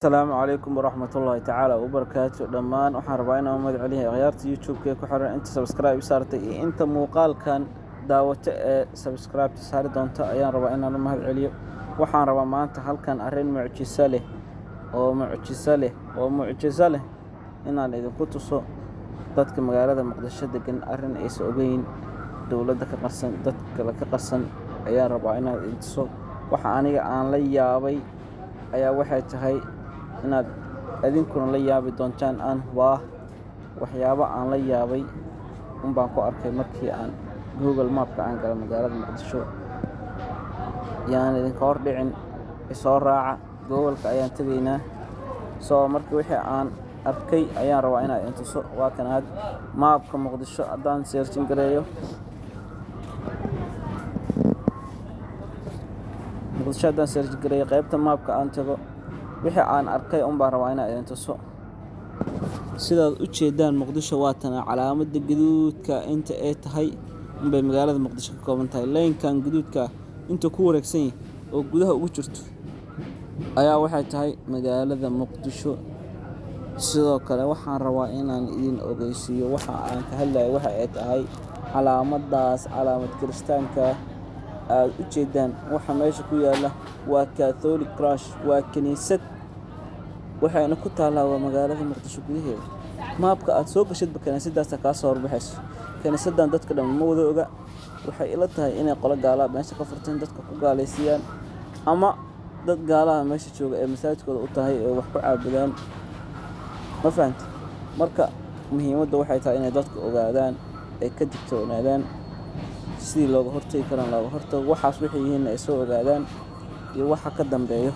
Asalaamu calaykum waraxmatullaahi tacaala wabarakaatu. Dhammaan waxaan rabaa inaan u mahad celiyo akhyaarta YouTube-ka ee ku xiran, inta subscribe saartay iyo inta muuqaalkan daawato ee subscribe saari doonta ayaan rabaa inaan u mahad celiyo. Waxaan rabaa maanta halkan arrin mucjiso leh oo mucjiso leh oo mucjiso leh inaan idinku tuso. Dadka magaalada Muqdisho degan arrin aysan ogeyn, dowladda ka qarsan, dad kale ka qarsan ayaan rabaa inaan idin tuso. Waxa aniga aan la yaabay ayaa waxay tahay inaad idinkuna la yaabi doontaan. Aan hubaa waxyaabo aan la yaabay unbaan ku arkay markii aan Google Mapka aan galay magaalada Muqdisho. Yaan idinka hor dhicin, isoo raaca, Google-ka ayaan tegaynaa. Soo markii wixii aan arkay ayaan rabaa inaan idin tuso. Waa kan aad maapka Muqdisho haddaan searching gareeyo, Muqdisho haddaan search gareeyo, qaybta maapka aan tago, wixii aan arkay unbaan rabaa inaan idin tuso. Sidaad u jeedaan, Muqdisho waa tana. Calaamadda gaduudka inta ay tahay unbay magaalada Muqdisho ka kooban tahay. Leynkan gaduudka inta ku wareegsan yahay oo gudaha ugu jirto ayaa waxay tahay magaalada Muqdisho. Sidoo kale waxaan rabaa inaan idin ogeysiiyo waxa aan ka hadlayo waxa ay tahay calaamaddaas, calaamad kiristaanka aad u jeedaan. Waxa meesha ku yaalla waa Catholic Church, waa kiniisad, waxayna ku taallaa waa magaalada Muqdisho gudaheeda. Maabka aad soo gashadba kiniisaddaasa kaa soo horbaxayso. Kiniisaddan dadka dhan ma wada oga. Waxay ila tahay inay qolo gaalaa meesha ka furteen, dadka ku gaalaysiiyaan, ama dad gaalaha meesha jooga ee masaajidkooda u tahay ee wax ku caabudaan. Ma fahamtay? Marka muhiimadda waxay tahay inay dadku ogaadaan, ay ka digtoonaadaan, sidii looga hortagi karaan looga hortago waxaas, waxay yihiinna ay soo ogaadaan iyo waxa ka dambeeyo.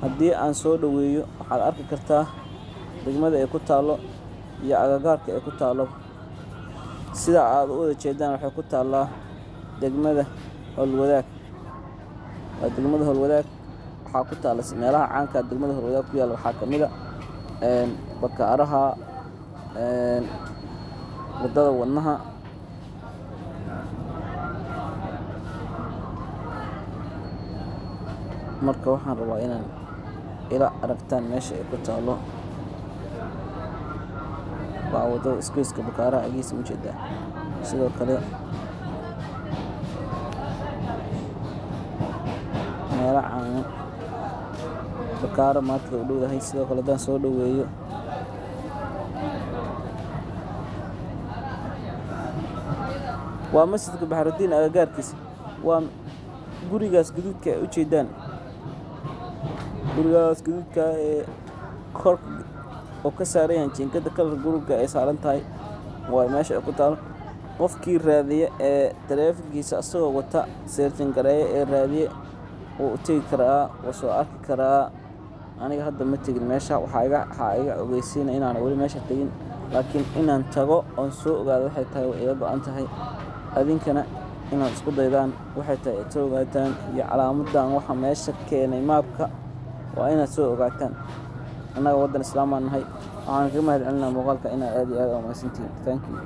Haddii aan soo dhoweeyo, waxaad arki kartaa degmada ay ku taallo iyo agagaarka ay ku taallo. Sida aad u wada jeedaan, waxay ku taallaa degmada Howlwadaag. Waa degmada Howlwadaag. Waxaa ku taalla meelaha caanka degmada Howlwadaag ku yaalla waxaa ka mid a Bakaaraha, waddada Wadnaha. Marka waxaan rabaa inaan ila aragtaan meesha ay ku taallo. Waa waddada isgoyska Bakaaraha agiisa, ujeedaa. Sidoo kale meelo caan Bakaaro market u dhowdahay. Sidoo kale haddaan soo dhoweeyo, waa masjidka Baxrudiin agagaarkiisa. Waa gurigaas gaduudka ay ujeedaan, gurigaas gaduudka ee korka oo ka saaran yahay jiingada kalar guriga ay saaran tahay waa meesha ay ku taalo. Qofkii raadiya ee taleefankiisa asagoo wata searching gareeya ee raadiye wuu u tegi karaa, wuu soo arki karaa. Aniga hadda ma tegin meesha. Waxaa iga ogeysiina inaan weli meesha tegin, laakiin inaan tago oon soo ogaado waxay tahay way iga go'an tahay. Adinkana inaad isku daydaan waxay tahay aad soo ogaataan, iyo calaamadan waxa meesha keenay maabka waa inaad soo ogaataan. Annaga waddan islaam baan nahay. Waxaan kaga mahad celinaa muuqaalka inaad aad iyo aad u mahadsantihiin. Thank you.